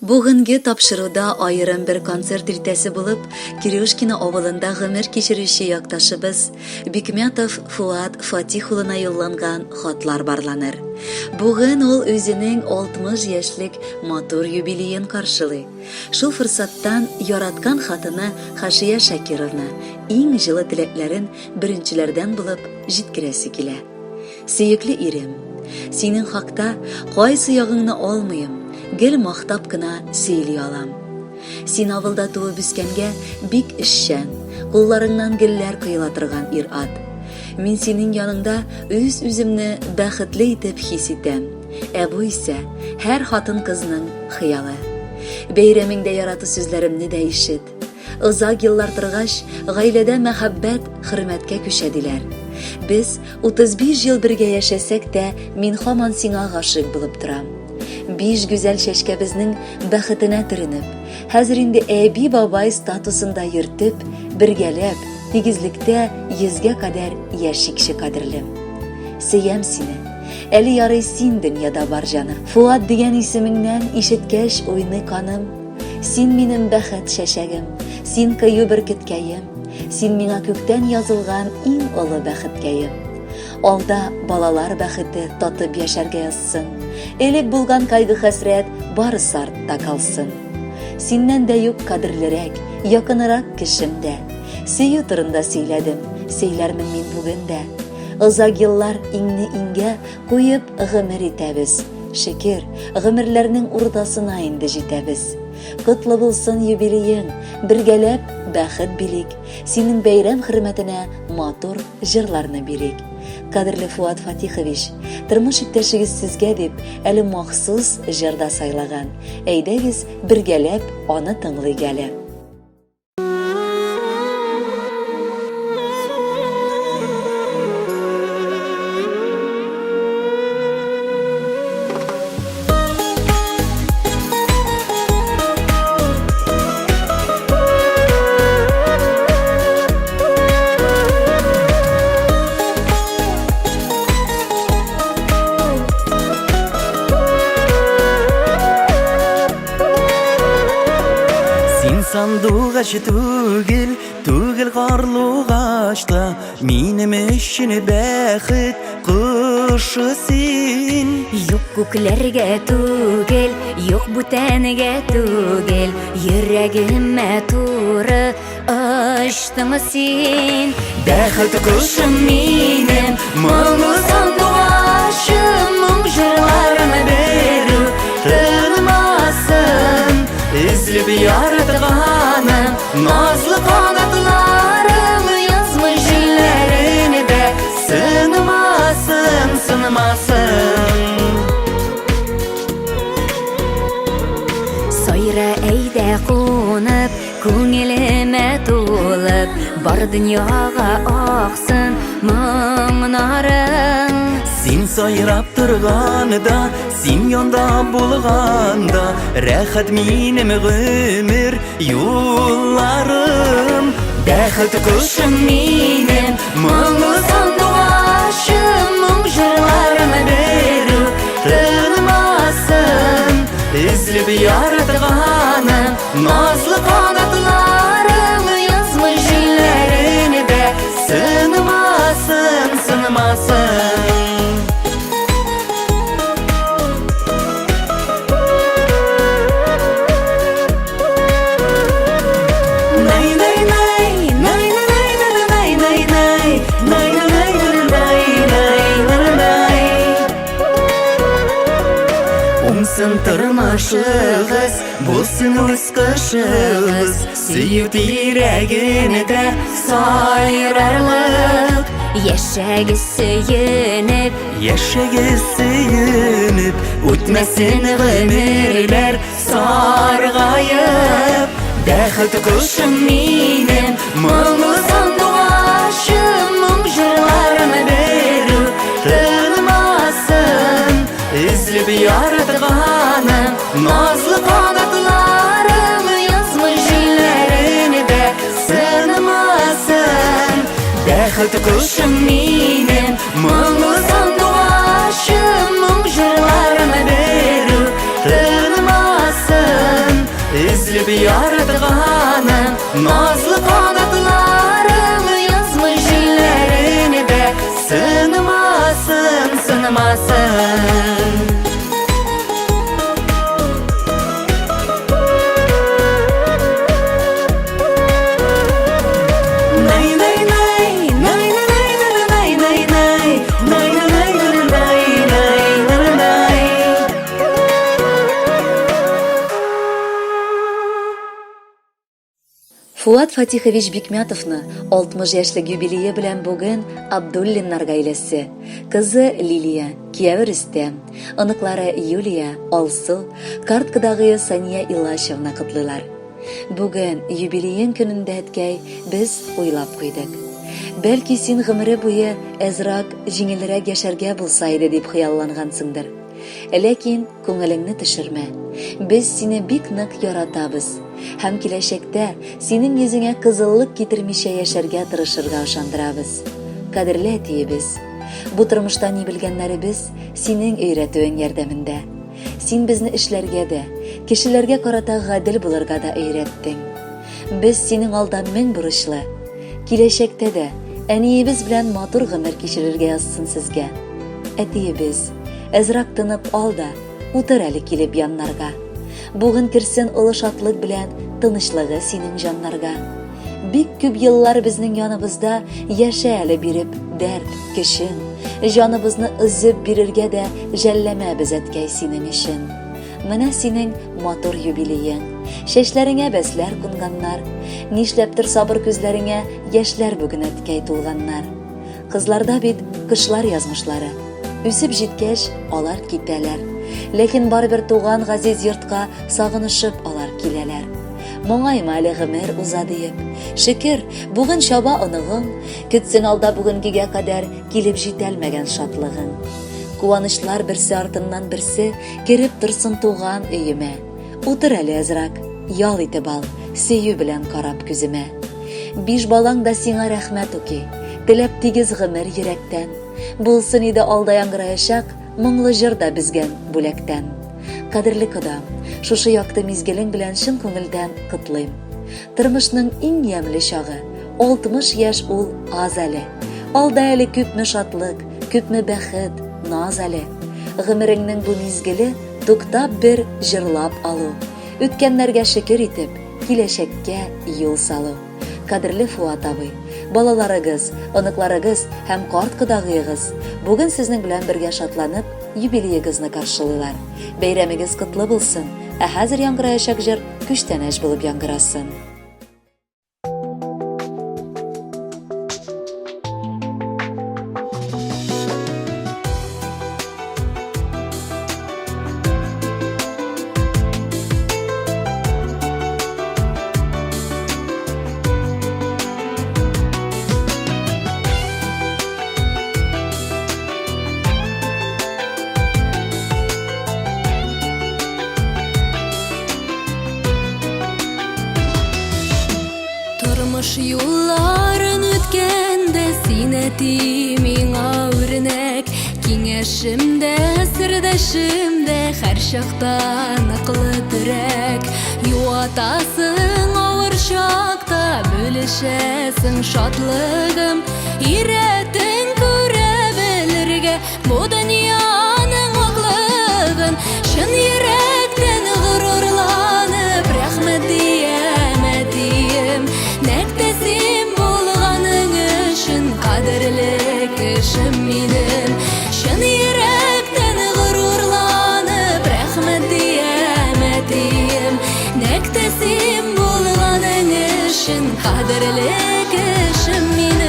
Бүгенге тапшыруда аерым бер концерт иртәсе булып, Кирюшкино авылында гомер кичерүче якташыбыз Бикмятов Фуат Фатих улына юлланган хатлар барланыр. Бүген ул үзенең 60 яшьлек матур юбилеен каршылый. Шул форсаттан яраткан хатыны Хашия Шакировна иң җылы теләкләрен беренчеләрдән булып җиткерәсе килә. Сөекле ирем, синең хакта кайсы ягыңны алмыйм, гел мактап кына сөйли алам. Син авылда туып үскәнгә бик эшчән, кулларыңнан гөлләр коела торган ир-ат. Мин синең яныңда үз-үземне бәхетле итеп хис итәм. Ә бу исә һәр хатын-кызның хыялы. Бәйрәмеңдә ярату сүзләремне дә ишет. Озак еллар торгач, гаиләдә мәхәббәт хөрмәткә күчә диләр. Без 35 ел бергә яшәсәк тә, мин һаман сиңа гашыйк булып торам. Биш гүзәл чәчкәбезнең бәхетенә төренеп, хәзер инде әби-бабай статусында йөртеп, бергәләп, тигезлектә йөзгә кадәр яшикче кадерлем. Сөям сине. Әле ярый син дөньяда бар җаным. Фуат дигән исемеңнән ишеткәч уйный каным. Син минем бәхет чәчәгем, син кыю бөркеткәем, син миңа күктән язылган иң олы бәхеткәем. Алда балалар бәхете татып яшәргә язсын. Элек булган кайгы-хәсрәт барысы артта калсын. Синнән дә юк кадерлерәк, якынырак кешем дә. Сөю турында сөйләдем, сөйләрмен мин бүген дә. Озак еллар иңне иңгә куеп гомер итәбез. Шөкер, гомерләрнең уртасына инде җитәбез. Котлы булсын юбилеең, бергәләп бәхет билик, синең бәйрәм хөрмәтенә матур җырларны бирик. Кадерле Фуат Фатихович, тормыш иптәшегез сезгә дип әле махсус җыр да сайлаган. Әйдәгез, бергәләп аны тыңлыйк әле. Син сандугач түгел, түгел карлугач та, Минем өчен бәхет кошы син. Юк күкләргә түгел, юк бүтәнгә түгел, Йөрәгемә туры очтың син. Бәхет кошым минем, моңлы сандугачым, моң җырларым берү тынмасын. Өзелеп яратганым, назлы канатларым, язмыш җилләрендә сынмасын, сынмасын. Сайра әйдә кунып, Күңелемә тулып, бар дөньяга аксын моңнарың. Син сайрап торганда, син янда булганда, рәхәт минем гомер юлларым. Бәхет кошым минем, моңлы сандугачым, моң җырларым берү тынмасын. Өзелеп яратганым, Назлы канатларың язмыш җилләрендә сынмасын, сынмасын. Уңсын тормышыгыз, Булсын үз кышыгыз, сөю тирәгендә сайрарлык. Яшәгез сөенеп, яшәгез сөенеп, үтмәсен гомерләр саргаеп. Бәхет кошым минем, моңлы сандугачым, моң җырларым берү тынмасын. Өзелеп яратганым, Назлы канатларым язмыш җилләрендә сынмасын. Бәхет кошым минем, моңлы сандугачым, моң җырларым берү тынмасын. Өзлеп яратганым, назлы канатларым, язмыш җилләрендә сынмасын, сынмасын. Фуат Фатихович Бикмятовны 60 яшьлек юбилее белән бүген Абдуллиннар гаиләсе, кызы Лилия, кияве Рөстәм, оныклары Юлия, Алсу, карт кодагые Сания Илашевна котлыйлар. Бүген, юбилеең көнендә, әткәй, без уйлап куйдык. Бәлки син гомере буе әзрак җиңелрәк яшәргә булса иде дип хыяллангансыңдыр. Ләкин күңелеңне төшермә. Без сине бик нык яратабыз һәм киләчәктә синең йөзеңә кызыллык китермичә яшәргә тырышырга ышандырабыз. Кадерле әтиебез, бу тормышта ни белгәннәребез синең өйрәтүең ярдәмендә. Син безне эшләргә дә, кешеләргә карата гадел булырга да өйрәттең. Без синең алда мең бурычлы. Киләчәктә дә әниебез белән матур гомер кичерергә язсын сезгә. Әтиебез, әзрак тынып ал да, утыр әле килеп яннарга. Бүген керсен олы шатлык белән тынычлыгы синең җаннарга. Бик күп еллар безнең яныбызда яшә әле биреп дәрт, көчен. Җаныбызны өзеп бирергә дә жәлләмәбез, әткәй, синең өчен. Менә синең матур юбилеең. Чәчләреңә бәсләр кунганнар. Нишләптер сабыр күзләреңә яшьләр бүген, әткәй, тулганнар. Кызларда бит кышлар язмышлары. Үсеп җиткәч, алар китәләр. Ләкин барыбер туган газиз йортка сагынышып алар киләләр. Моңайма әле гомер уза диеп. Шөкер, бүген чаба оныгың, көтсен алда бүгенгегә кадәр килеп җитәлмәгән шатлыгың. Куанычлар берсе артыннан берсе кереп торсын туган өемә. Утыр әле әзрак, ял итеп ал, сөю белән карап күземә. Биш балаң да сиңа рәхмәт укый, теләп тигез гомер йөрәктән. Булсын иде алда яңгыраячак моңлы җыр да безгән бүләктән. Кадерле кода, шушы якты мизгелең белән чын күңелдән котлыйм. Тормышның иң ямьле чагы, 60 яшь ул аз әле. Алда әле күпме шатлык, күпме бәхет, наз әле. Гомереңнең бу мизгеле туктап бер җырлап алу. Үткәннәргә шөкер итеп, киләчәккә юл салу. Кадерле Фуат абый, балаларыгыз, оныкларыгыз һәм карт кодагыегыз бүген сезнең белән бергә шатланып, юбилеегызны каршылыйлар. Бәйрәмегез котлы булсын, ә хәзер яңгыраячак җыр күчтәнәч булып яңгырасын. Тормыш юлларын үткәндә син әти миңа үрнәк Киңәшем дә, сердәшем дә һәр чакта ныклы терәк Юатасың авыр чакта, бүлешәсең шатлыгым Өйрәттең күрә белергә бу дөньяның аклыгын Чын йөрәктән горурланып рәхмәт диям әтием Нәкъ тә син булганың өчен кадерле кешем минем Чын йөрәктән горурланып рәхмәт диям әтием Нәкъ тә син булганың өчен кадерле кешем минем.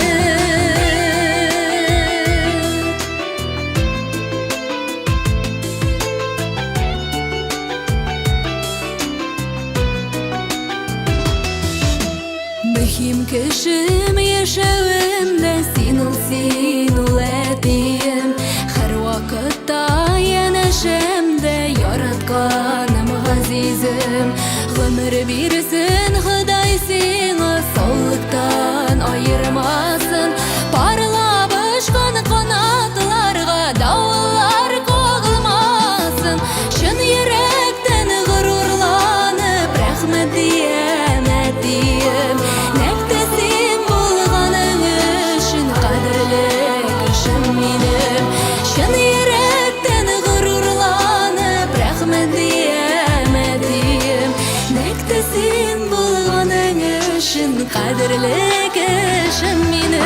Мөһим кешем яшәвемдә син ул, син ул әтием. Һәрвакытта янәшәмдә яратканым газизем. Гомер бирсен Ходай сиңа, саулыктан аермасын. Парлап очкан канатларга давыллар кагылмасын. Чын йөрәктән горурланып, рәхмәт. кадерле кешем минем.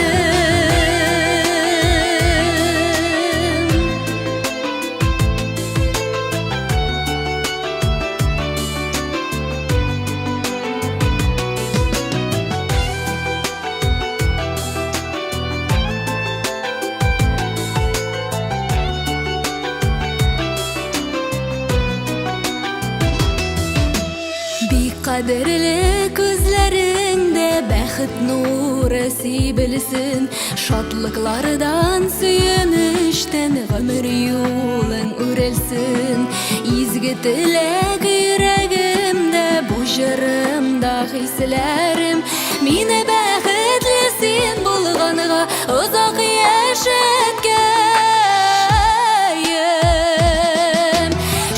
Бик кадерле күзләреңдә бәхет нуры сибелсен, шатлыклардан, сөенечтән гомер юлың үрелсен. Изге теләк йөрәгемдә, бу җырымда хисләрем, мине бәхетле син булганга озак яшәткәем.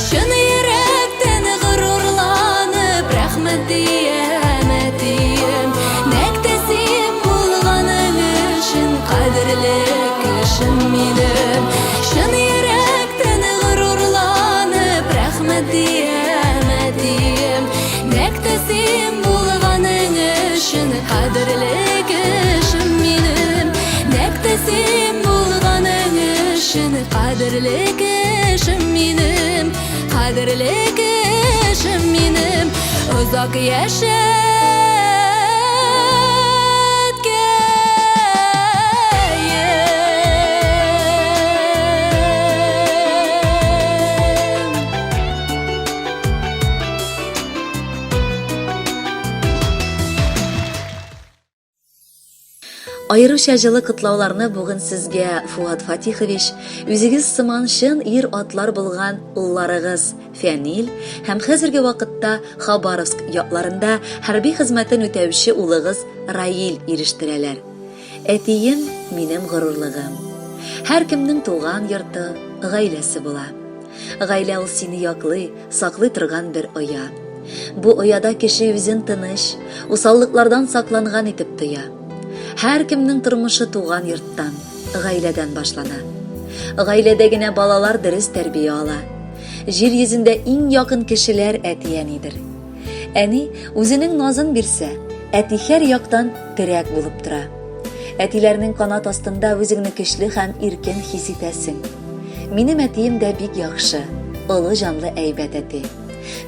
Чын йөрәктән горурланып, рәхмәт диям, әтием. Нәкъ тә син булганың өчен кадерле кешем минем. Чын йөрәктән горурланып, рәхмәт диям, әтием. Нәкъ тә син булганың өчен кадерле кешем минем. Нәкъ тә син булганың өчен кадерле кешем минем. Кадерле кешем минем. Озак яшәткәем. Аеруча җылы котлауларны бүген сезгә, Фуат Фатихович, үзегез сыман чын ир-атлар булган улларыгыз Фәнил һәм хәзерге вакытта Хабаровск якларында хәрби хезмәтен үтәүче улыгыз Раил ирештерәләр. Әтием, минем горурлыгым. Һәркемнең туган йорты, гаиләсе була. Гаилә ул сине яклый, саклый торган бер оя. Бу ояда кеше үзен тыныч, усаллыклардан сакланган итеп тоя. Һәркемнең тормышы туган йорттан, гаиләдән башлана. Гаиләдә генә балалар дөрес тәрбия ала. Җир йөзендә иң якын кешеләр әти-әнидер. Әни үзенең назын бирсә, әти һәр яктан терәк булып тора. Әтиләрнең канат астында үзеңне көчле һәм иркен хис итәсең. Минем әтием дә бик яхшы, олы җанлы әйбәт әти.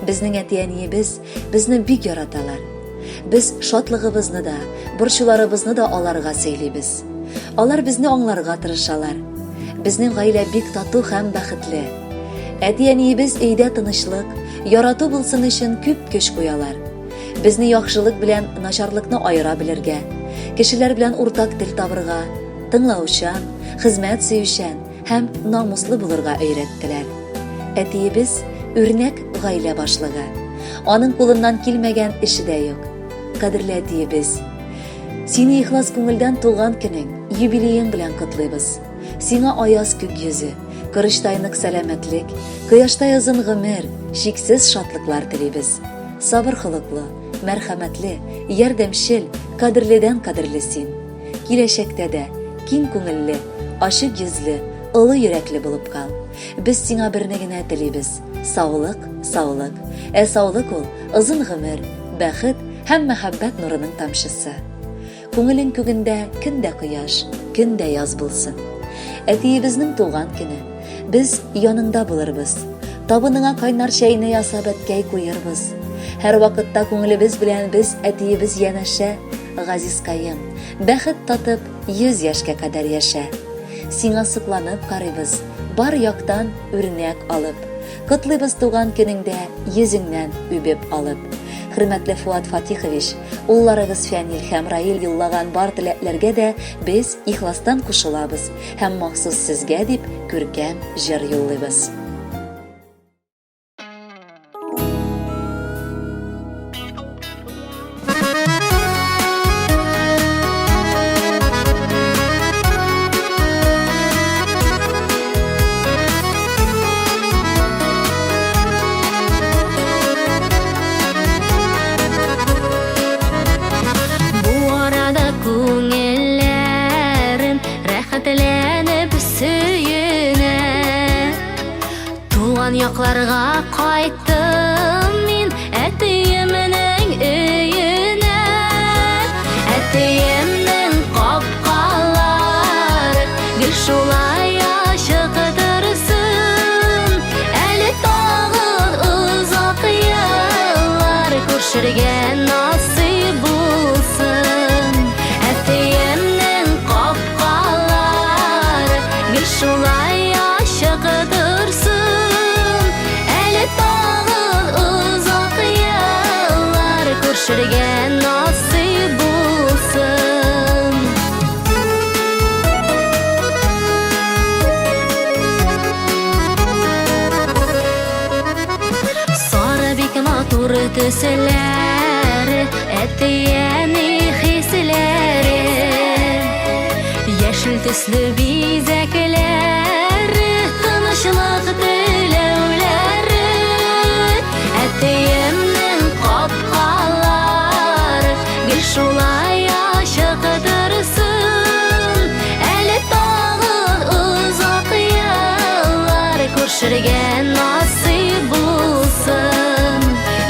Безнең әти-әниебез безне бик яраталар. Без шатлыгыбызны да, борчуларыбызны да аларга сөйлибез. Алар безне аңларга тырышалар. Безнең гаилә бик тату һәм бәхетле. Әти-әниебез өйдә тынычлык, ярату булсын өчен күп көч куялар. Безне яхшылык белән начарлыкны аера белергә, кешеләр белән уртак тел табырга, тыңлаучан, хезмәт сөючән һәм намуслы булырга өйрәттеләр. Әтиебез үрнәк гаилә башлыгы. Аның кулыннан килмәгән эше дә юк. Кадерле әтиебез, сине ихлас күңелдән туган көнең, юбилеең белән котлыйбыз. Сиңа аяз күк йөзе, корычтай нык сәламәтлек, кояштай озын гомер, чиксез шатлыклар телибез. Сабыр холыклы, мәрхәмәтле, ярдәмчел, кадерледән кадерле син. Киләчәктә дә киң күңелле, ачык йөзле, олы йөрәкле булып кал. Без сиңа берне генә телибез, саулык, саулык. Ә саулык ул, озын гомер, бәхет һәм мәхәббәт нурының тамчысы. Күңелең күгендә көн дә кояш, көн дә яз булсын. Әтиебезнең туган көне. Без яныңда булырбыз. Табыныңа кайнар чәйне ясап әткәй куербыз. Һәрвакытта күңелебез белән без әтиебез янәшә, газизкаем. Бәхет татып, 100 яшькә кадәр яшә. Сиңа сокланып карыйбыз, бар яктан үрнәк алып. Котлыйбыз туган көнеңдә йөзеңнән үбеп алып. Хөрмәтле Фуат Фатихович, улларыгыз Фәнил һәм Раил юллаган бар теләкләргә дә без ихластан кушылабыз һәм махсус сезгә дип күркәм җыр юллыйбыз. Бу арада күңелләрем рәхәтләнеп сөенә. Туган якларга кайттым мин әтиемнең өенә. Күршергә насыйп булсын. Әтиемнең капкалары гел шулай ачык торсын. Әле тагын озак еллар күршергә насыйп булсын. Сары бик матур төсләре, әти-әни хисләре. Яшел төсле бизәкләре, тынычлык теләүләре. Әтиемнең капкалары гел шулай ачык торсын. Әле тагын озак еллар күршергә насыйп булсын.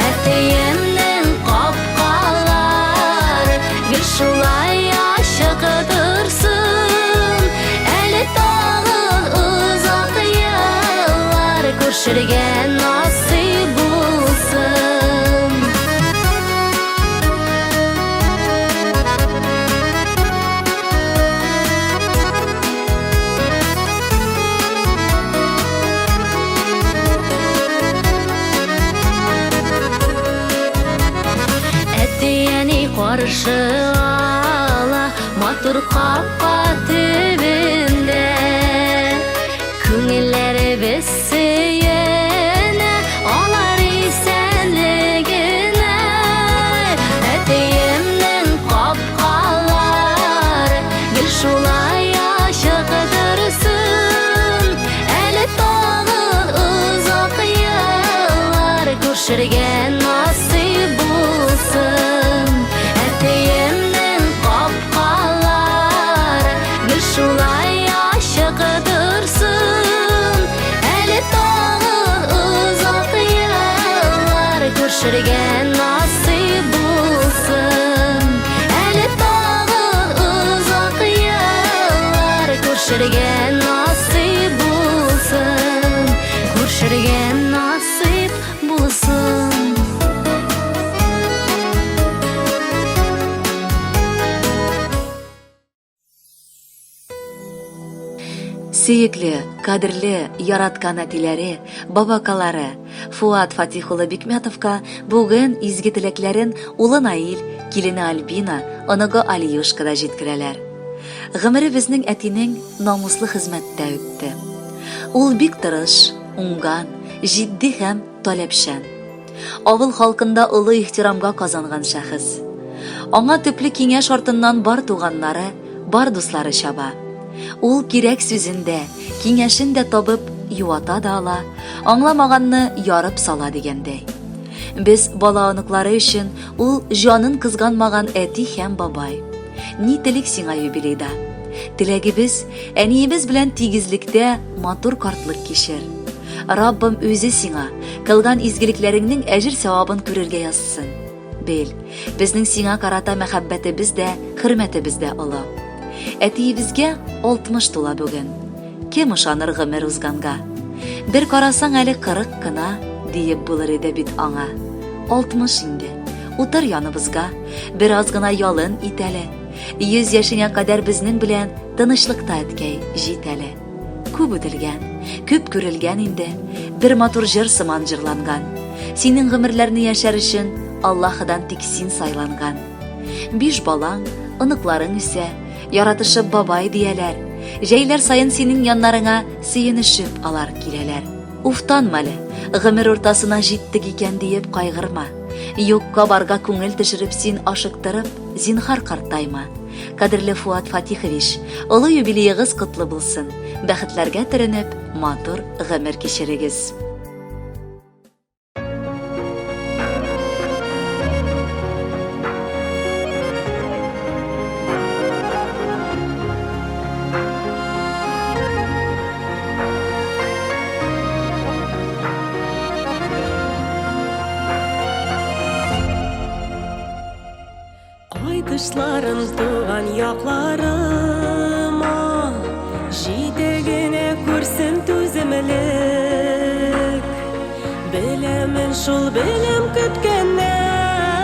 Әтиемнең капкалары гел шулай ачык торсын. Әле тагын озак еллар күршергә насыйп булсын. Әти-әни каршы ала матур капка төбендә. Күңелләребез сөенә алар исәнлегенә. Әтиемнең капкалары гел шулай ачык торсын. Әле тагын озак еллар күршергә насыйп булсын. Әтиемнең капкалары гел шулай ачык торсын. Әле тагын озак еллар күршергә насыйп булсын. Әле тагын озак еллар күршергә насыйп булсын. Күршергә насыйп булсын. Сөекле, кадерле, яраткан әтиләре, бабакалары Фуат Фатих улы Бикмятовка бүген изге теләкләрен улы Наил, килене Альбина, оныгы Алиюшка да җиткерәләр. Гомере безнең әтинең намуслы хезмәттә үтте. Ул бик тырыш, уңган, җитди һәм таләпчән. Авыл халкында олы ихтирамга казанган шәхес. Аңа төпле киңәш артыннан бар туганнары, бар дуслары чаба. Ул кирәк сүзен дә, киңәшен дә табып, юата да ала, аңламаганны ярып сала дигәндәй. Без бала-оныклары өчен ул җанын кызганмаган әти һәм бабай. Ни телик сиңа юбилейда? Теләгебез, әниебез белән тигезлектә матур картлык кичер. Раббым үзе сиңа кылган изгелекләреңнең әҗер-савабын күрергә язсын. Бел, безнең сиңа карата мәхәббәтебез дә, хөрмәтебез дә олы. Әтиебезгә 60 тула бүген. Кем ышаныр гомер узганга? Бер карасаң әле 40 кына, диеп булыр иде бит аңа. 60 инде. Утыр яныбызга, бераз гына ялын ит әле. 100 яшеңә кадәр безнең белән тынычлыкта әткәй, җит әле. Күп үтелгән, күп күрелгән инде, бер матур җыр сыман җырланган. Синең гомерләрне яшәр өчен Аллаһыдан тик син сайланган. Биш балаң, оныкларың үсә, яратышып бабай дияләр. Җәйләр саен синең яннарыңа сөенешеп алар киләләр. Уфтанма әле, гомер уртасына җиттек икән диеп кайгырма. Юкка барга күңел төшереп син ашыктырып, зинһар картайма. Кадерле Фуат Фатихович, олы юбилеегыз котлы булсын. Бәхетләргә төренеп, матур гомер кичерегез. Кайтышларым туган якларыма, Җитә генә күрсен түземлек. Беләмен шул, беләм көткәннәр.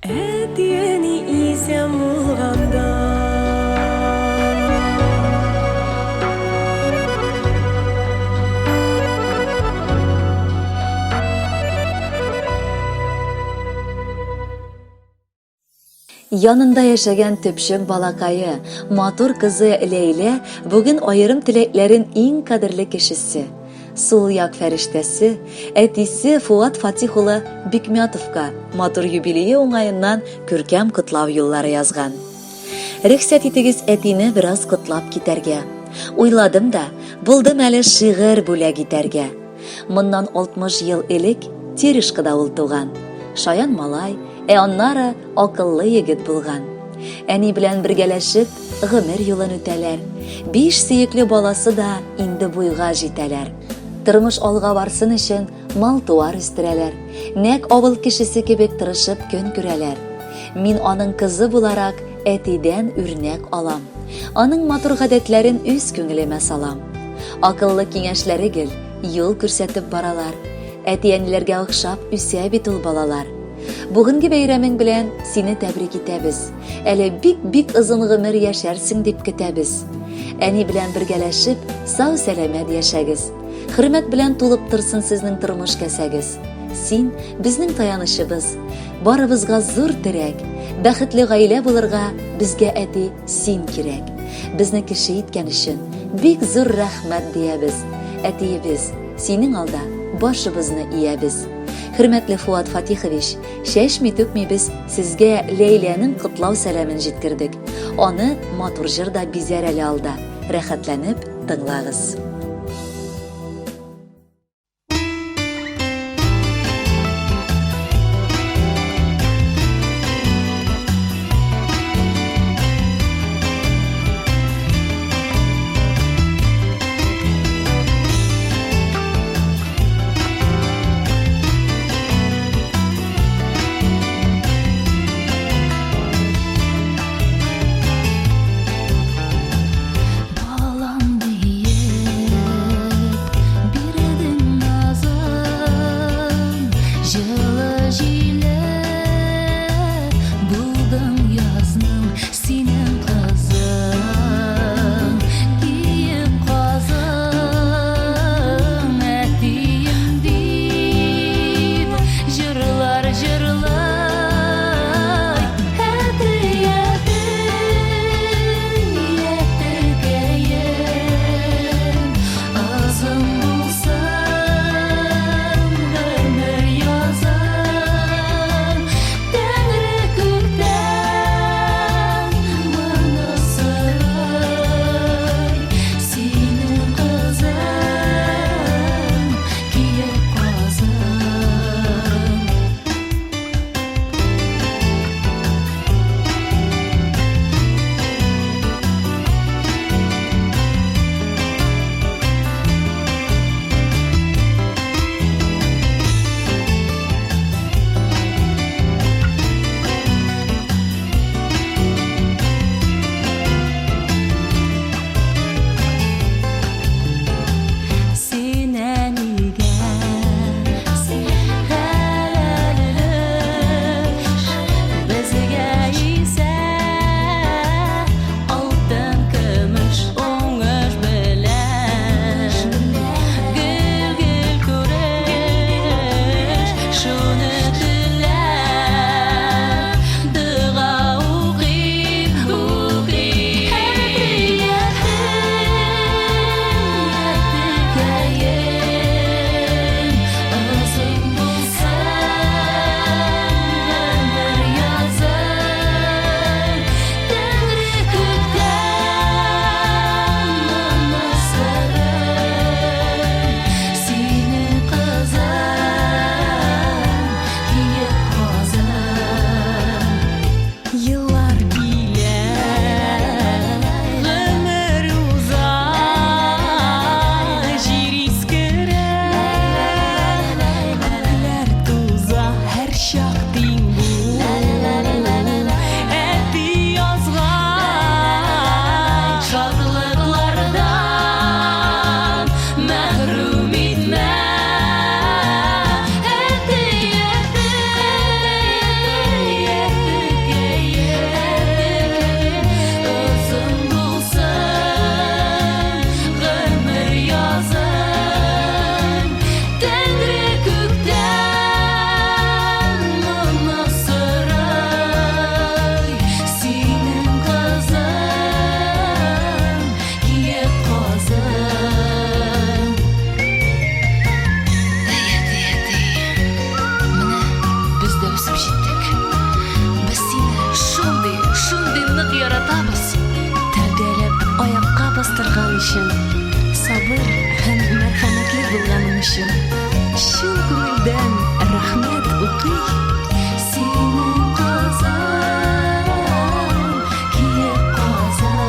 Әти-әни исән булганда. Янында яшәгән төпчек балакае, матур кызы Ләйлә бүген аерым теләкләрен иң кадерле кешесе, сул як фәрештәсе, әтисе Фуат Фатих улы Бикмятовка матур юбилее уңаеннан күркәм котлау юллары язган. Рөхсәт итегез әтине бераз котлап китәргә. Уйладым да, булдым әле шигырь бүләк итәргә. Моннан 60 ел элек Терешкада ул туган. Шаян малай, ә аннары акыллы егет булган. Әни белән бергәләшеп гомер юлын үтәләр. Биш сөекле баласы да инде буйга җитәләр. Тормыш алга барсын өчен мал-туар үстерәләр. Нәкъ авыл кешесе кебек тырышып көн күрәләр. Мин аның кызы буларак әтидән үрнәк алам. Аның матур гадәтләрен үз күңелемә салам. Акыллы киңәшләре гел юл күрсәтеп баралар. Әти-әниләргә охшап үсә бит ул балалар. Бүгенге бәйрәмең белән сине тәбрик итәбез. Әле бик-бик озын гомер яшәрсең дип көтәбез. Әни белән бергәләшеп, сау-сәламәт яшәгез. Хөрмәт белән тулып торсын сезнең тормыш кәсәгез. Син, безнең таянычыбыз, барыбызга зур терәк. Бәхетле гаилә булырга безгә әти син кирәк. Безне кеше иткән өчен бик зур рәхмәт диябез. Әтиебез, синең алда башыбызны иябез. Хөрмәтле Фуат Фатихович, чәчми-түкми без сезгә Ләйләнең котлау сәламен җиткердек. Аны матур җыр да бизәр әле алда. Рәхәтләнеп тыңлагыз. Балам диеп бирдең назын, җылы җиле булдың язның синең кызың. Киек казың әтием дип җырлар җырлый. Әти, әти, әтекәем, озын булсын гомер язың. Тәңре күктән моны сорый, синең кызың киек казың. Син әнигә хәләл өлеш, безгә исә алтын, көмеш, уңыш белән гел-гел күреш, шуны теләп дога укыйм, укыйм. Әти, әти, әтекәем, озын булсын гомер язың, Тәңре күктән моны сорый, синең кызың киек казың. Еллар килә, гомер уза, җир искерә, күкләр туза, һәрчак тиң бул. Әти язган шатлыклардан мәхрүм итмә. Әти, әти, булганың өчен чын күңелдән рәхмәт укый. Синең кызың, киек казың.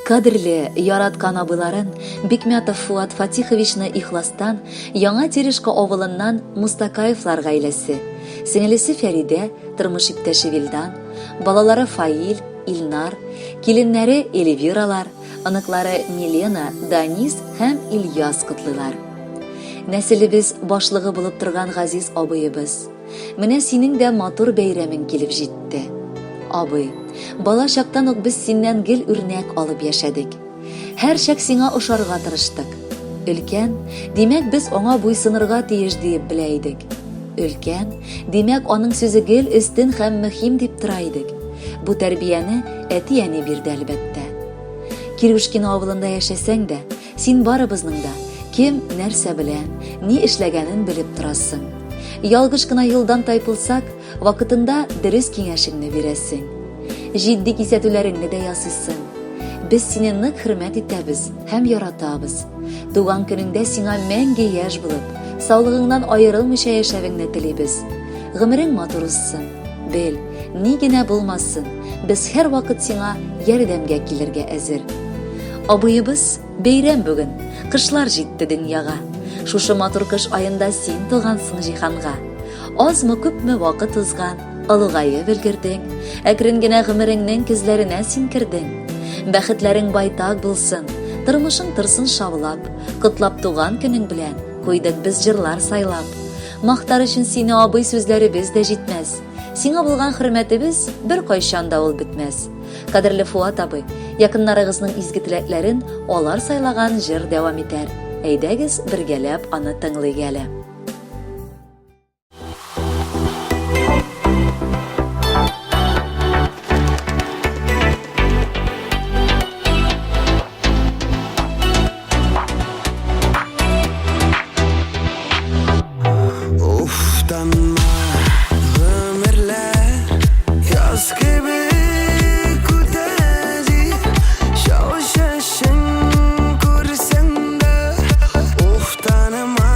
Кадерле, яраткан абыйларын Бикмятов Фуат Фатиховичны ихластан Яңа Терешка авылыннан Мустакаевлар гаиләсе, сеңелесе Фәридә, тормыш иптәше Вилдан, балалары Фаил, Илнар, киленнәре Эльвиралар, оныклары Милена, Данис һәм Ильяс котлыйлар. Нәселебез башлыгы булып торган газиз абыебыз, менә синең дә матур бәйрәмең килеп җитте. Абый, бала чактан ук без синнән гел үрнәк алып яшәдек. Һәрчак сиңа ошарга тырыштык. Өлкән, димәк, без аңа буйсынырга тиеш диеп белә идек. Өлкән, димәк, аның сүзе гел өстен һәм мөһим дип тора идек. Бу тәрбияне әти-әни бирде, әлбәттә. Кирюшкино авылында яшәсәң дә, син барыбызның да кем нәрсә белә, ни эшләгәнен белеп торасың. Ялгыш кына юлдан тайпылсак, вакытында дөрес киңәшеңне бирәсең. Җитди кисәтүләреңне дә ясыйсың. Без сине нык хөрмәт итәбез һәм яратабыз. Туган көнеңдә сиңа мәңге яшь булып, саулыгыңнан аерылмыйча яшәвеңне телибез. Гомерең матур узсын. Бел, ни генә булмасын, без һәрвакыт сиңа ярдәмгә килергә әзер. Абыебыз, бәйрәм бүген, кышлар җитте дөньяга. Шушы матур кыш аенда син тугансың җиһанга. Азмы-күпме вакыт узган, олыгаеп өлгердең. Әкрен генә гомереңнең көзләренә син кердең. Бәхетләрең байтак булсын, тормышың торсын шаулап. Котлап туган көнең белән, куйдык без җырлар сайлап. Мактар өчен сине абый сүзләребез дә җитмәс. Сиңа булган хөрмәтебез беркайчан да ул бетмәс. Кадерле Фуат абый, якыннарыгызның изге теләкләрен алар сайлаган җыр дәвам итәр. Әйдәгез, бергәләп аны тыңлыйк әле. Уфтанма, гомерләр яз кебек үтә дип, Чал чәчен күрсәң дә, уфтанма.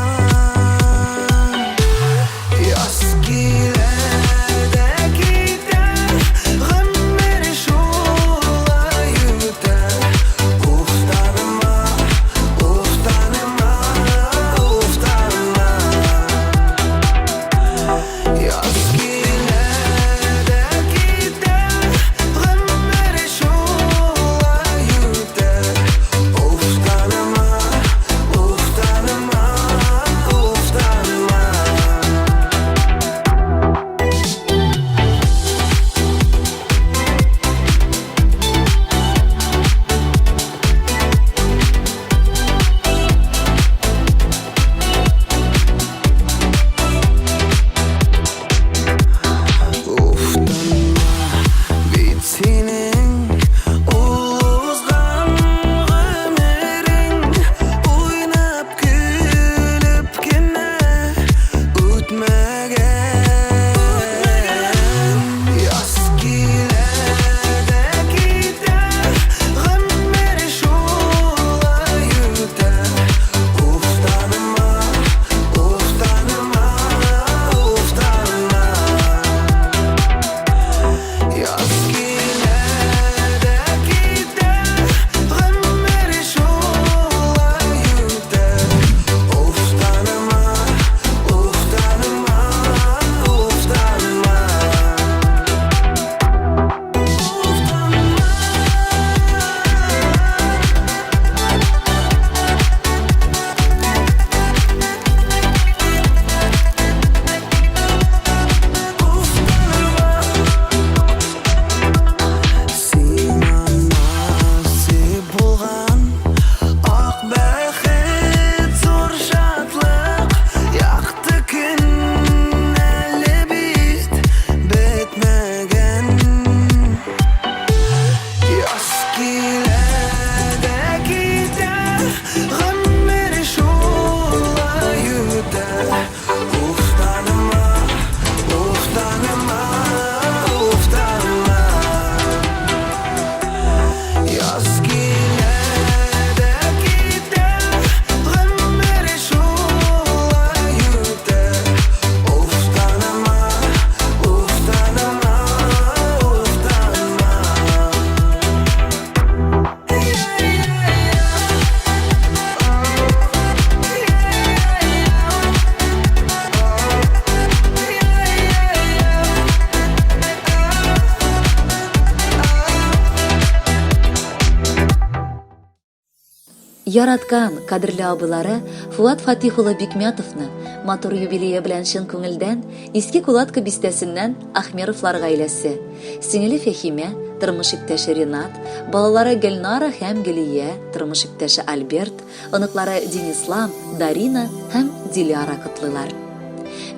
Яраткан, кадерле абыйлары Фуат Фатих улы Бикмятовны матур юбилее белән чын күңелдән Иске Кулатка бистәсеннән Ахмеровлар гаиләсе, сеңеле Фәһимә, тормыш иптәше Ренат, балалары Гөлнара һәм Гөлия, тормыш иптәше Альберт, оныклары Денислам, Дарина һәм Диляра котлыйлар.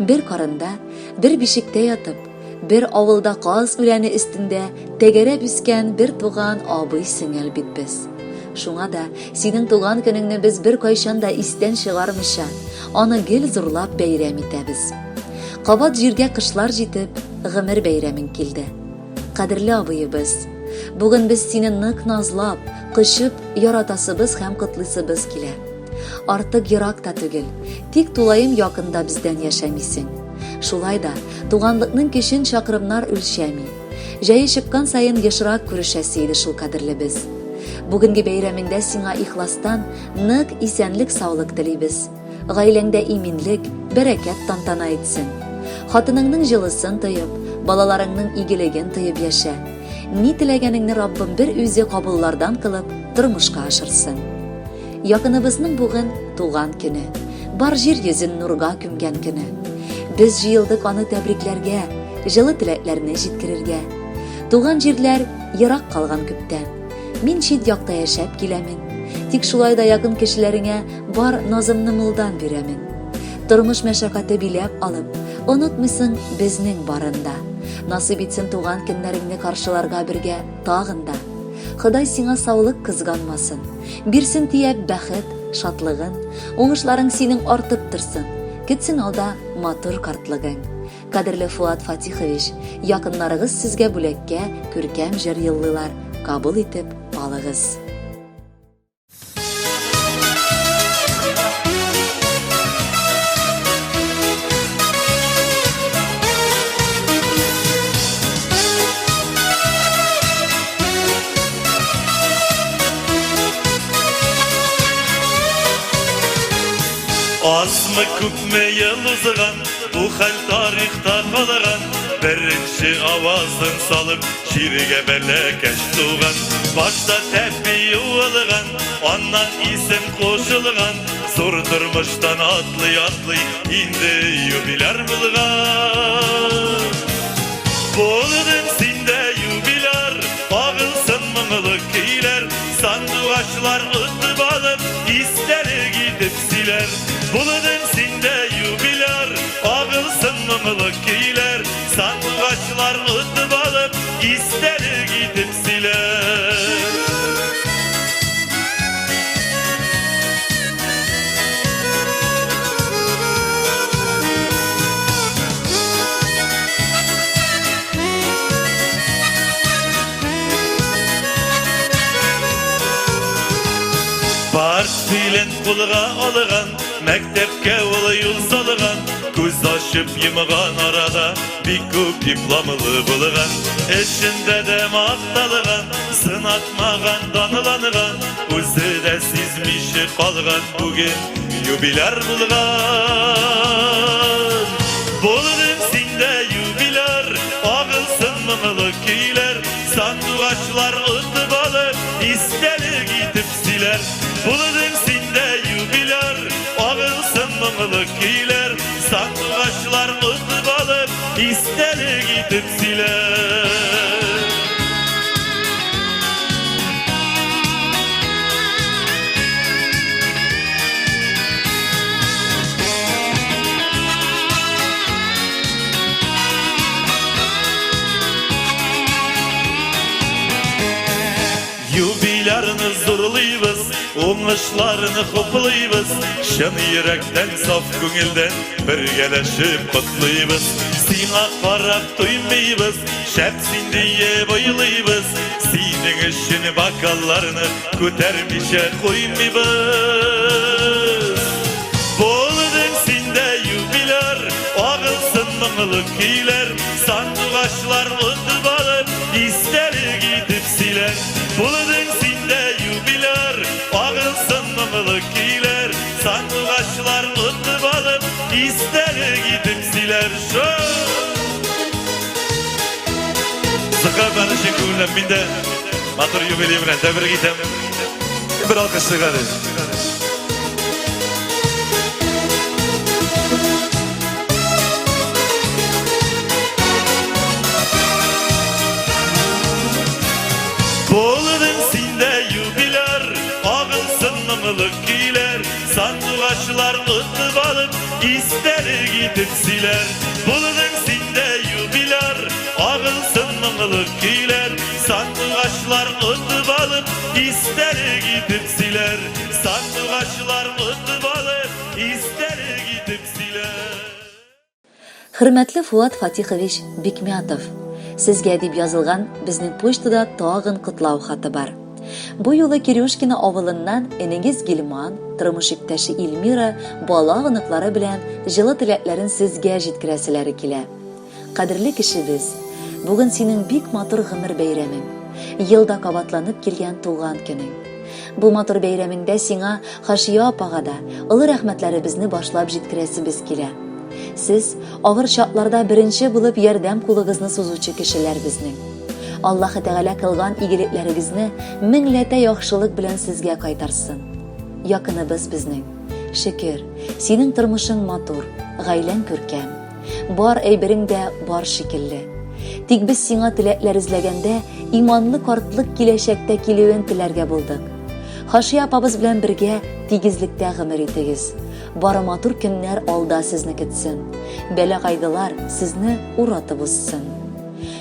Бер карында, бер бишектә ятып, бер авылда каз үләне өстендә тәгәрәп үскән бер туган абый-сеңел бит без. Шуңа да синең туган көнеңне без беркайчан да истән чыгармыйча, аны гел зурлап бәйрәм итәбез. Кабат җиргә кышлар җитеп, гомер бәйрәмең килде. Кадерле абыебыз, бүген без сине нык назлап, кочып, яратасыбыз һәм котлыйсыбыз килә. Артык ерак та түгел, тик тулаем якында бездән яшәмисең. Шулай да, туганлыкның көчен чакрымнар үлчәми. Җае чыккан саен ешрак күрешәсе иде шул кадерлебез. Бүгенге бәйрәмеңдә сиңа ихластан нык исәнлек-саулык телибез. Гаиләңдә иминлек, бәрәкәт тантана итсен. Хатыныңның җылысын тоеп, балаларыңның игелеген тоеп яшә. Ни теләгәнеңне Раббым бер үзе кабуллардан кылып, тормышка ашырсын. Якыныбызның бүген туган көне. Бар җир йөзен нурга күмгән көне. Без җыелдык аны тәбрикләргә, җылы теләкләрне җиткерергә. Туган җирләр ерак калган күптән. Мин чит якта яшәп киләмен. Тик шулай да якын кешеләреңә бар назымны мулдан бирәмен. Тормыш мәшәкате биләп алып, онытмыйсың безнең барын да. Насыйп итсен туган көннәреңне каршыларга бергә тагын да. Ходай сиңа саулык кызганмасын. Бирсен төяп бәхет, шатлыгын. Уңышларың синең артып торсын. Көтсен алда матур картлыгың. Кадерле Фуат Фатихович, якыннарыгыз сезгә бүләккә күркәм җыр юллыйлар, кабул итеп алыгыз. Азмы күпме ел узган, бу хәл тарихта калган. Беренче авазын салып, җиргә бәләкәч туган. Башта тәпи юылган, аннан исем кушылган. Зур тормыштан атлый-атлый, инде юбиляр булган. Булдың син дә юбиляр, агылсын моңлы көйләр, сандугачлар отып алып, истәлек итеп сөйләр. Булдың син дә юбиляр, агылсын моңлы көйләр, сандугачлар отып алып, истәлек итеп сөйләр. Портфелен кулга алган, мәктәпкә ул юл салган, күз ачып йомган арада бик күп дипломлы булган, эшендә дә макталган, сынатмаган, данланган, үзе дә сизмичә калган, бүген юбиляр булган. Булдың син дә юбиляр, агылсын моңлы көйләр, сандугачлар отып алып, истәлек итеп сөйләр. Булдың син дә юбиляр, агылсын моңлы көйләр, сандугачлар отып алып, истәлек итеп сөйләр. Юбилярны зурлыйбыз, уңышларны хуплыйбыз, чын йөрәктән, саф күңелдән бергәләшеп котлыйбыз. Сиңа карап туймыйбыз, шәп син диеп уйлыйбыз, синең өчен бокалларны күтәрмичә куймыйбыз. Булдың син дә юбиляр, агылсын моңлы көйләр, сандугачлар отып алып, истәлек итеп сөйләр. Булдың син дә юбиляр, агылсын моңлы көйләр, сандугачлар отып алып, истәлек итеп сөйләр. Зыка, чын күңелдән мин дә матур юбилей белән тәбрик итәм. Бер алкышлык әле. Булдың син дә юбиляр, агылсын моңлы көйләр, сандугачлар отып алып, истәлек итеп сөйләр. Булдың син дә юбиляр, агылсын моңлы көйләр, сандугачлар отып алып, истәлек итеп сөйләр. Сандугачлар отып алып, истәлек итеп сөйләр. Хөрмәтле Фуат Фатихович Бикмятов, сезгә дип язылган безнең почтада тагын котлау хаты бар. Бу юлы Кирюшкино авылыннан энегез Гилман, тормыш иптәше Эльмира, бала оныклары белән җылы теләкләрен сезгә җиткерәселәре килә. Кадерле кешебез, бүген синең бик матур гомер бәйрәмең. Елда кабатланып килгән туган көнең. Бу матур бәйрәмеңдә сиңа Хашия апага да олы рәхмәтләребезне башлап җиткерәсебез килә. Сез авыр чакларда беренче булып ярдәм кулыгызны сузучы кешеләр безнең. Аллаһы Тәгалә кылган игелекләрегезне меңләтә яхшылык белән сезгә кайтарсын. Якыныбыз безнең. Шөкер, синең тормышың матур, гаиләң күркәм. Бар әйберең дә бар шикелле. Тик без сиңа теләкләр эзләгәндә, иманлы картлык киләчәктә килүен теләргә булдык. Хашия апабыз белән бергә тигезлектә гомер итегез. Бары матур көннәр алда сезне көтсен. Бәла-кайгылар сезне уратып узсын.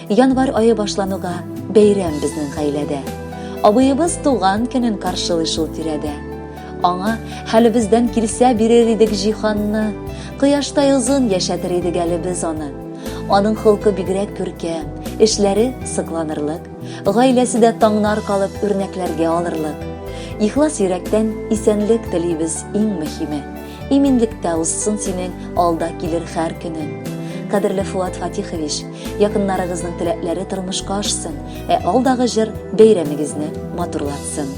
Январь ае башлануга бәйрәм безнең гаиләдә. Абыебыз туган көнен каршылый шул тирәдә. Аңа хәлебездән килсә бирер идек җиһанны, кояштай озын яшәтер идек әле без аны. Аның холкы бигрәк күркәм, эшләре сокланырлык, гаиләсе дә таңнар калып үрнәкләргә алырлык. Ихлас йөрәктән исәнлек телибез, иң мөһиме. Иминлектә узсын синең алда килер һәр көнең. Кадерле Фуат Фатихович, якыннарыгызның теләкләре тормышка ашсын, ә алдагы җыр бәйрәмегезне матурлатсын.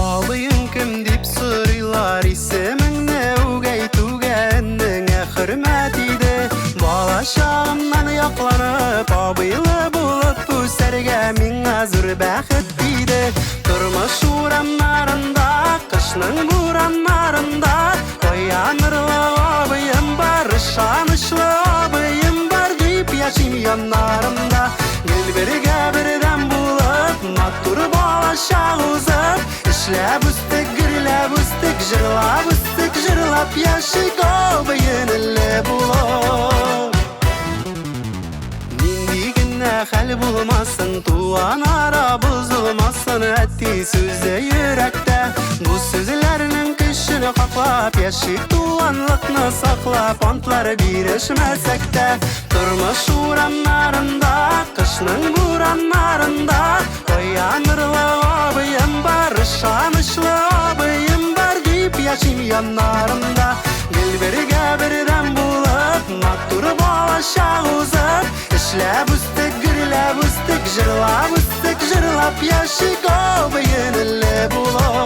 Абыең кем дип сорыйлар, исемеңне үк әйтүгә энеңә хөрмәт иде. Бала чагымнан якланып, абыйлы булып үсәргә миңа зур бәхет тиде. Тормыш урамнарында, кышның бураннарында таянырлык абыем бар, ышанычлы абыем бар дип яшим яннарымда. Гел бергә бердәм булып, матур балачак узып, эшләп үстек, гөрләп үстек, җырлап үстек, җырлап яшик абый-энеле булып. Нинди генә хәл булмасын, туган ара бозылмасын, әти сүзе йөрәктә. Бу сүзләрнең көчен хаклап, яшик туганлыкны саклап, антлар бирешмәсәк тә, тормыш урамнарында, кышның бураннарында таянырлык абыем бар, ышанычлы абыем бар дип яшим яннарымда. Гел бергә бердәм булып, матур балачак узып, эшләп үстек, гөрләп үстек, җырлап үстек, җырлап яшик абый-энеле булып.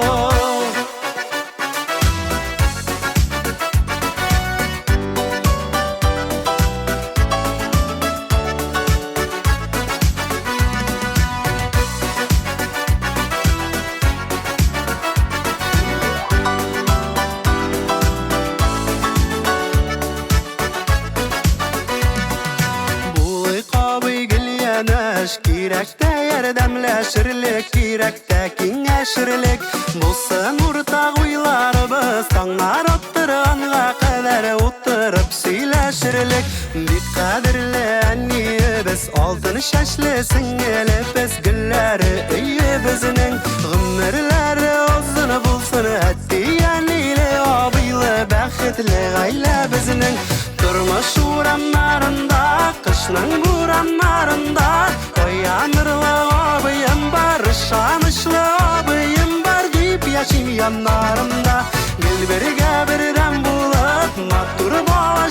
Булыйк абый гел янәш, кирәк тә ярдәмләшерлек, кирәк тә киңәшерлек. Булсын уртак уйларыбыз, таңнар аттырганга кадәр утырып сөйләшерлек. Бик кадерле әниебез, алтын чәчле сеңелебез, гөлләре өебезнең, гомерләре озын булсын, әти-әниле, абыйлы, бәхетле гаилә безнең. Тормыш урамнарында, кышның бураннарында таянырлык абыем бар, ышанычлы абыем бар дип яшим яннарымда. Гел бергә бердәм булып,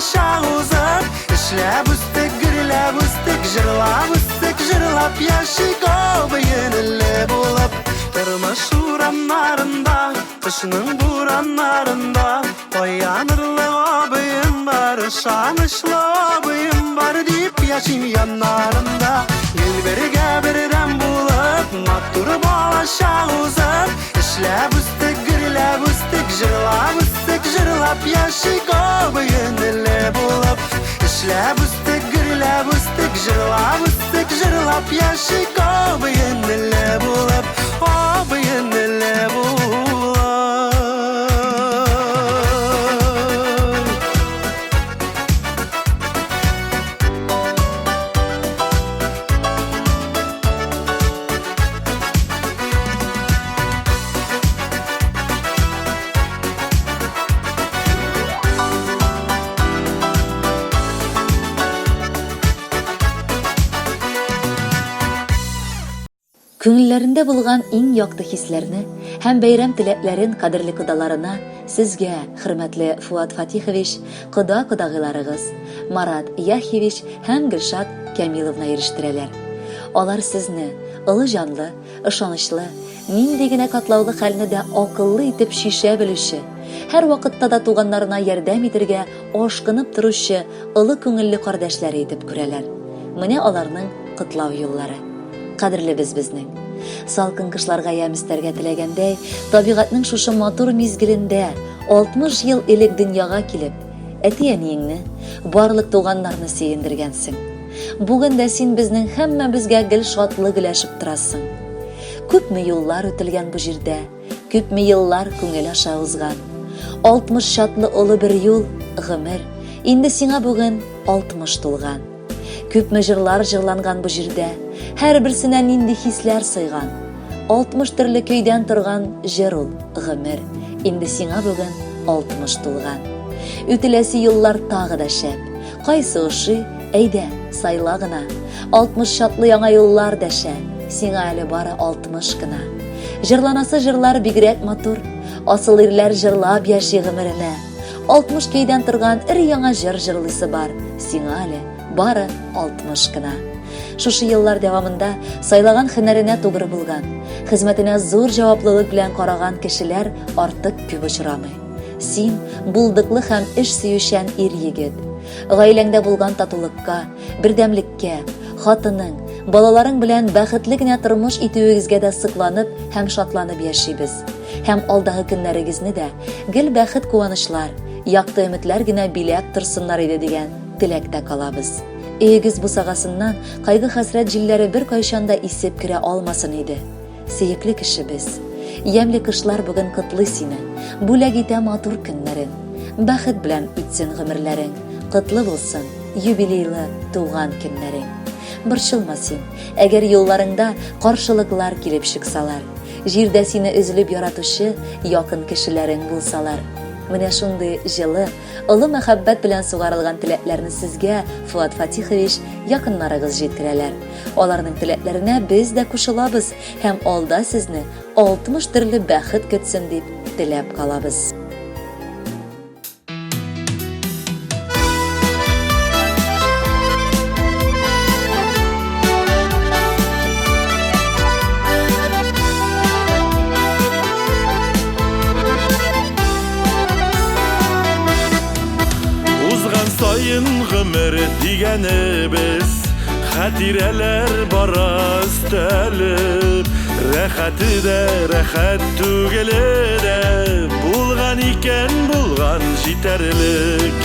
балачак узып. Эшләп үстек, гөрләп үстек, җырлап үстек, җырлап яшик абый-энеле булып. Тормыш урамнарында, кышның бураннарында Таянырлык абыем бар, ышанычлы абыем бар дип яшим яннарында. Гел бергә бердәм булып, матур балачак узып, эшләп үстек, гөрләп үстек, җырлап үстек, җырлап яшик абый-энеле булып. Эшләп үстек, гөрләп үстек, җырлап үстек, җырлап яшик абый-энеле булып, абый-энеле булып. Күңелләрендә булган иң якты хисләрне һәм бәйрәм теләкләрен кадерле кодаларына, сезгә, хөрмәтле Фуат Фатихович, кода-кодагыйларыгыз, Марат Яхьевич һәм Гөлшат Кямиловна ирештерәләр. Алар сезне, олы җанлы, ышанычлы, нинди генә катлаулы хәлне дә акыллы итеп чишә белүче, һәрвакытта да туганнарына ярдәм итергә ашкынып торучы олы күңелле кардәшләре итеп күрәләр. Менә аларның котлау юллары. Кадерлебез безнең. Салкын кышларга ямь өстәргә теләгәндәй, табигатьнең шушы матур мизгелендә 60 ел элек дөньяга килеп, әти-әниеңне, барлык туганнарны сөендергәнсең. Бүген дә син безнең һәммәбезгә гел шатлык өләшеп торасың. Күпме юллар үтелгән бу җирдә, күпме еллар күңел аша узган. 60 чатлы олы бер юл, гомер, инде сиңа бүген 60 тулган. Күпме җырлар җырланган бу җирдә, һәрберсенә нинди хисләр сыйган. 60 төрле көйдән торган җыр ул, гомер, инде сиңа бүген 60 тулган. Үтеләсе юллар тагы да шәп, кайсы ошый, әйдә, сайла гына. 60 чатлы яңа юллар дәшә, сиңа әле бары 60 кына. Җырланасы җырлар бигрәк матур, асыл ирләр җырлап яши гомеренә. 60 көйдән торган өр-яңа җыр җырлыйсы бар, сиңа әле бары 60 кына. Шушы еллар дәвамында сайлаган һөнәренә тугры булган, хезмәтенә зур җаваплылык белән караган кешеләр артык күп очрамый. Син булдыклы һәм эш сөючән ир-егет. Гаиләңдә булган татулыкка, бердәмлеккә, хатының, балаларың белән бәхетле генә тормыш итүегезгә дә сокланып һәм шатланып яшибез. Һәм алдагы көннәрегезне дә гел бәхет-куанычлар, якты өметләр генә биләп торсыннар иде дигән теләктә калабыз. Өегез бусагасыннан кайгы-хәсрәт җилләре беркайчан да исеп керә алмасын иде. Сөекле кешебез, ямьле кышлар бүген котлый сине, бүләк итә матур көннәрен. Бәхет белән үтсен гомерләрең, котлы булсын юбилейлы туган көннәрең. Борчылма син, әгәр юлларыңда каршылыклар килеп чыксалар. Җирдә сине өзелеп яратучы якын кешеләрең булсалар. Менә шундый җылы, олы мәхәббәт белән сугарылган теләкләрне сезгә, Фуат Фатихович, якыннарыгыз җиткерәләр. Аларның теләкләренә без дә кушылабыз һәм алда сезне 60 төрле бәхет көтсен дип теләп калабыз. Узган саен гомер дигәнебез Хатирәләр бара өстәлеп Рәхәте дә рәхәт түгеле дә Булган икән булган җитәрлек.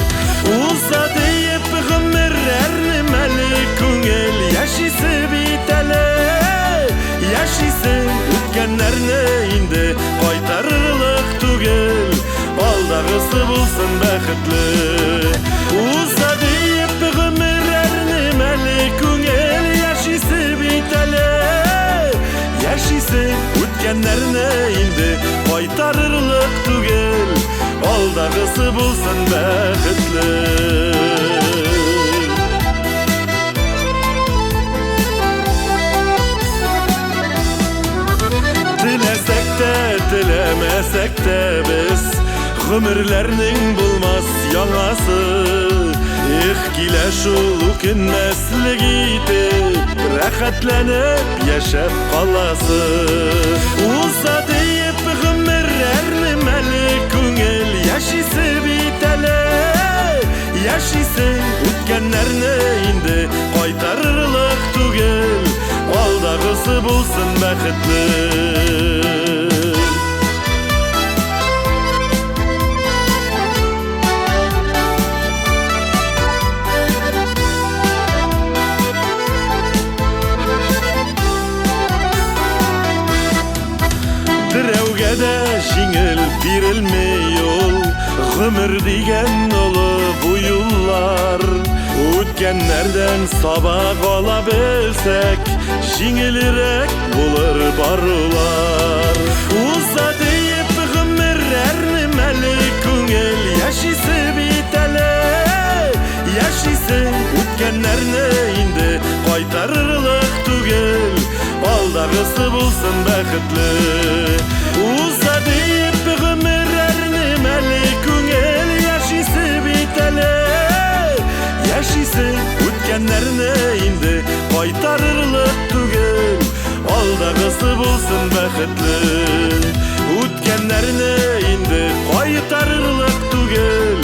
Уза диеп гомер әрнемәле күңел Яшисе бит әле, яшисе. Үткәннәрне инде кайтарырлык түгел, Алдагысы булсын бәхетле. Уза диеп гомер әрнемәле күңел Яшисе бит әле, яшисе. Үткәннәрне инде кайтарырлык түгел, Алдагысы булсын бәхетле. Теләсәк тә, теләмәсәк тә без Гомерләрнең булмас яңасы. Эх, килә шул үкенмәслек итеп, рәхәтләнеп яшәп каласы. Уза диеп гомер әрнемәле күңел, яшисе бит әле, яшисе. Үткәннәрне инде кайтарырлык түгел, алдагысы булсын бәхетле. Берәүгә дә җиңел бирелми ул гомер дигән олы бу юллар. Үткәннәрдән сабак ала белсәк, җиңелрәк булыр барулар. Уза диеп гомер әрнемәле күңел, яшисе бит әле, яшисе. Үткәннәрне инде кайтарырлык түгел, алдагысы булсын бәхетле. Уза диеп гомер әрнемәле күңел, яшисе бит әле, яшисе. Үткәннәрне инде кайтарырлык түгел, алдагысы булсын бәхетле. Үткәннәрне инде кайтарырлык түгел,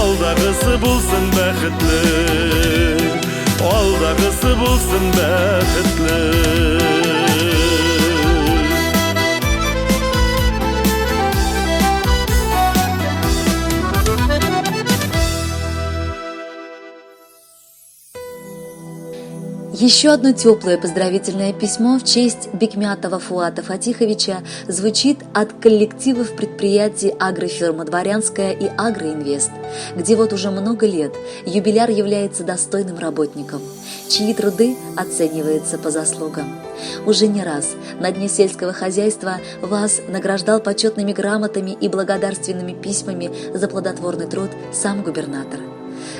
алдагысы булсын бәхетле. Алдагысы булсын бәхетле. Еще одно теплое поздравительное письмо в честь Бекмятова Фуата Фатиховича звучит от коллективов предприятий «Агрофирма Дворянская» и «Агроинвест», где вот уже много лет юбиляр является достойным работником, чьи труды оцениваются по заслугам. Уже не раз на дне сельского хозяйства вас награждал почетными грамотами и благодарственными письмами за плодотворный труд сам губернатор.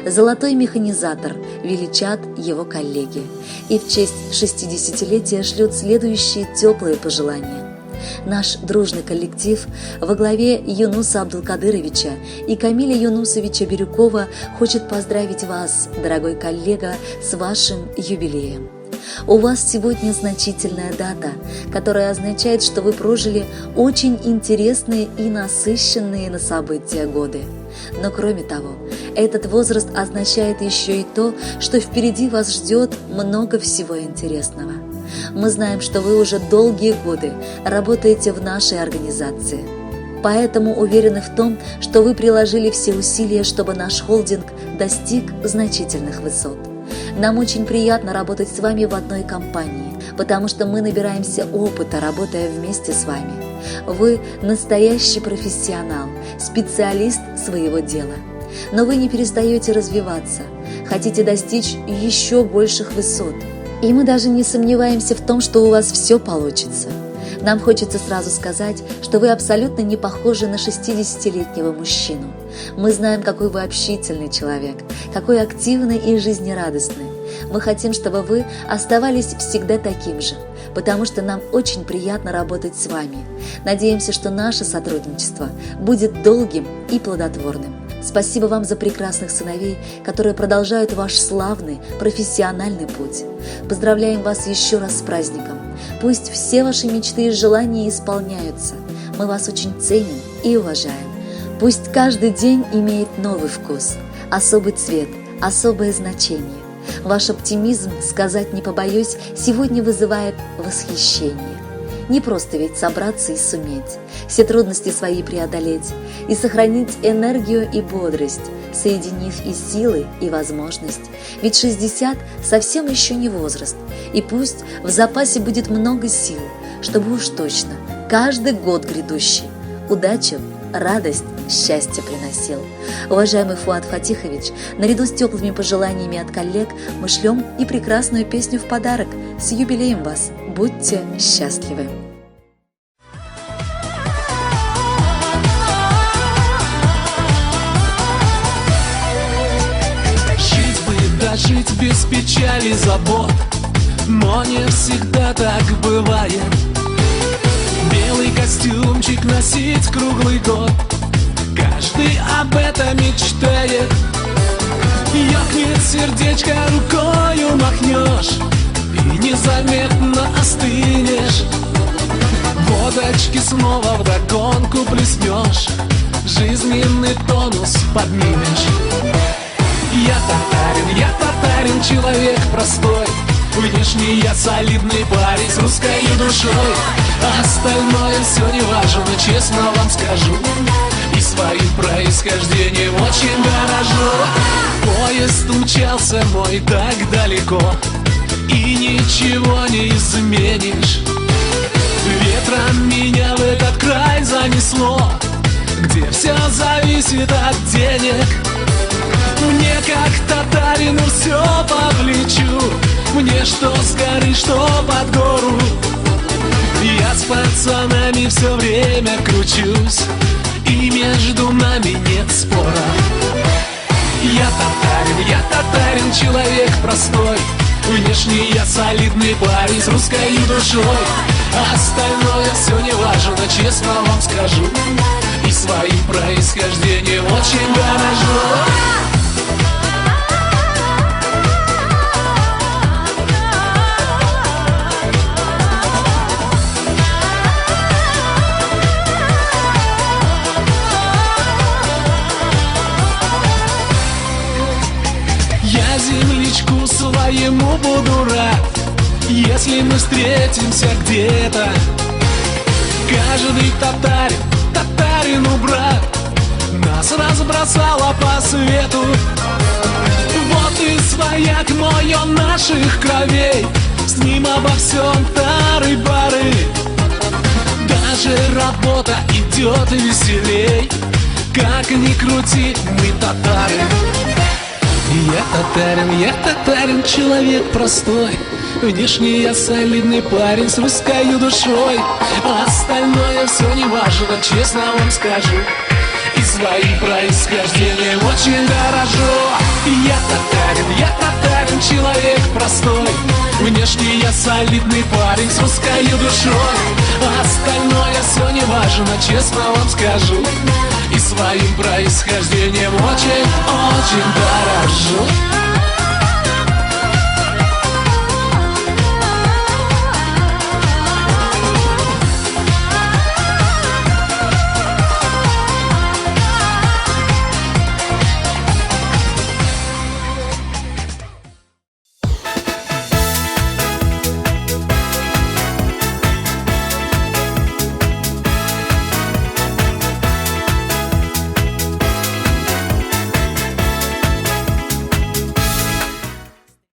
Золотой механизатор величат его коллеги. И в честь 60-летия шлют следующие теплые пожелания. Наш дружный коллектив во главе Юнуса Абдулкадыровича и Камиля Юнусовича Бирюкова хочет поздравить вас, дорогой коллега, с вашим юбилеем. У вас сегодня значительная дата, которая означает, что вы прожили очень интересные и насыщенные на события годы. Но кроме того, этот возраст означает еще и то, что впереди вас ждет много всего интересного. Мы знаем, что вы уже долгие годы работаете в нашей организации. Поэтому уверены в том, что вы приложили все усилия, чтобы наш холдинг достиг значительных высот. Нам очень приятно работать с вами в одной компании, потому что мы набираемся опыта, работая вместе с вами. Вы настоящий профессионал, специалист своего дела. Но вы не перестаете развиваться, хотите достичь еще больших высот. И мы даже не сомневаемся в том, что у вас все получится. Нам хочется сразу сказать, что вы абсолютно не похожи на 60-летнего мужчину. Мы знаем, какой вы общительный человек, какой активный и жизнерадостный. Мы хотим, чтобы вы оставались всегда таким же, потому что нам очень приятно работать с вами. Надеемся, что наше сотрудничество будет долгим и плодотворным. Спасибо вам за прекрасных сыновей, которые продолжают ваш славный профессиональный путь. Поздравляем вас еще раз с праздником. Пусть все ваши мечты и желания исполняются. Мы вас очень ценим и уважаем. Пусть каждый день имеет новый вкус, особый цвет, особое значение. Ваш оптимизм, сказать не побоюсь, сегодня вызывает восхищение. Не просто ведь собраться и суметь, все трудности свои преодолеть и сохранить энергию и бодрость, соединив и силы, и возможность. Ведь 60 совсем еще не возраст, и пусть в запасе будет много сил, чтобы уж точно каждый год грядущий удачу, радость, счастье приносил. Уважаемый Фуат Фатихович, наряду с теплыми пожеланиями от коллег мы шлем и прекрасную песню в подарок. С юбилеем вас! Будьте счастливы! Жить бы, дожить без печали, забот, но не всегда так бывает. Белый костюмчик носить круглый год, каждый об этом мечтает. Ёкнет сердечко, рукою махнешь и незаметно остынешь. Водочки снова вдогонку плеснешь, жизненный тонус поднимешь. Я татарин, человек простой. Внешне я солидный парень с русской душой. Остальное все не важно, честно вам скажу. И своим происхождением очень дорожу. Поезд умчался мой так далеко, и ничего не изменишь. Ветром меня в этот край занесло, где все зависит от денег. Мне как татарину все по плечу, мне что с горы, что под гору. Я с пацанами все время кручусь, и между нами нет спора. Я татарин, человек простой. Внешне я солидный парень с русской душой. Остальное все не важно, честно вам скажу. И своим происхождением очень дорожу. Я землячку своему буду рад, если мы встретимся где-то. Каждый татарин, татарину брат, нас разбросало по свету. Вот и свояк мой, он наших кровей, с ним обо всем тары-бары. Даже работа идет веселей, как ни крути, мы татары. Я татарин, человек простой. Внешне я солидный парень с русской душой. Остальное все не важно, честно вам скажу. И своим происхождением очень дорожу. Я татарин, человек простой. Внешне я солидный парень с русской душой. Остальное все не важно, честно вам скажу. И своим происхождением очень-очень дорожу.